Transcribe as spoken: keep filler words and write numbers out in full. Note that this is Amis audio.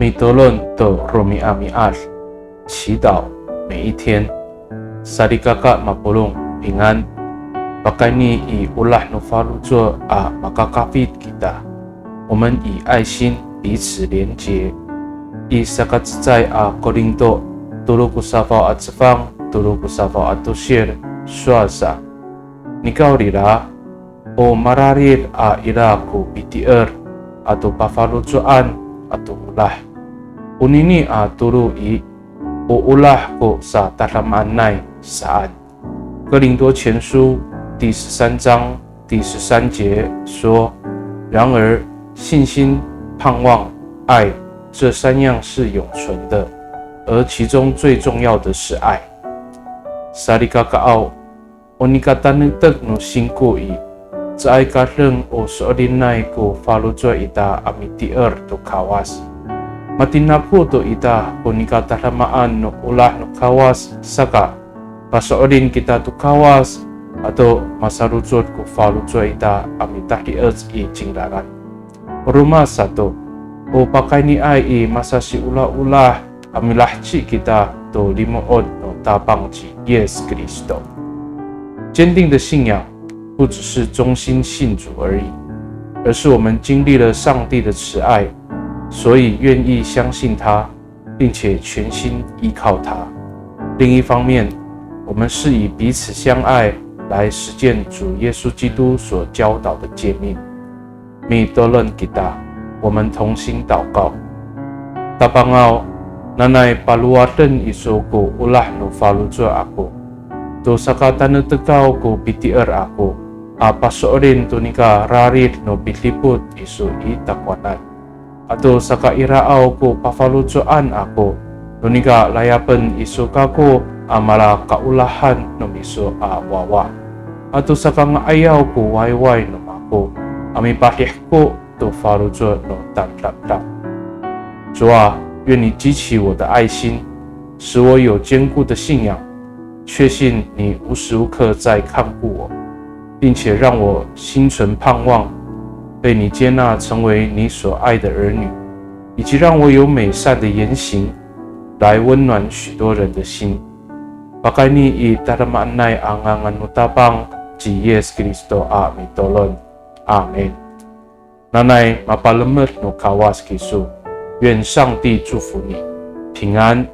Mitolon to romi'ami'ad, 祈祷每一天。Salikaka mapolong, 平安。Pakayni i olah no faloco' a makakafit kita, 我们以爱心彼此连结。I sakacecay a Korinto, tolo ko safaw a cefang, tolo ko safaw a tosil, sowal sa. Nikawrira, o mararid a ira ko pitier ato pafaloco'an ato olah. Onini a tolo i, o olah ko satadamaanay saan. 哥林多前书第十三章第十三节说，然而信心、盼望、爱，这三样是永存的，而其中最重要的是爱。Salikakaaw, o nika tanektek no singko i, caay ka deng o so'elinay ko faloco' ita a mitier to Kawas. Matinako to ita ko nika tadamaan no olah no Kawas, saka paso'elin kita to Kawas, ato masarocod ko faloco' ita a mitadi'ec i cingraan. Roma sato, o pakayniay i masasiolaolah a milaheci kita to limo'ot no Tapang ci Yis Kristo. 坚定的信仰不只是忠心信主而已，而是我们经历了上帝的慈爱，所以愿意相信他，并且全心依靠他。另一方面，我们是以彼此相爱来实践主耶稣基督所教导的诫命。Mitolon kita, 我们同心祷告。Tapangaw, nanay palowaden iso ko olah no faloco' ako to sakatanektekaw ko pitier ako a paso'elin to nika rarid no pidipot iso i takowanan. Ato sakairaaw ko pafaloco'an ako to nika layapen iso kako a malakaolahan no miso a wawa. Ato sakanga'ayaw ko wayway no mako a mipadihko to faloco' no tamdamdaw. 主啊，愿你激起我的爱心，使我有坚固的信仰，确信你无时无刻在看顾我，并且让我心存盼望，被你接纳成为你所爱的儿女，以及让我有美善的言行，来温暖许多人的心。Pakayni i tadamaanay a ngangan no Tapang ci Yis Kristo a mitolon. Amin. Nanay mapalemed no Kawas kiso. 愿上帝祝福你，平安。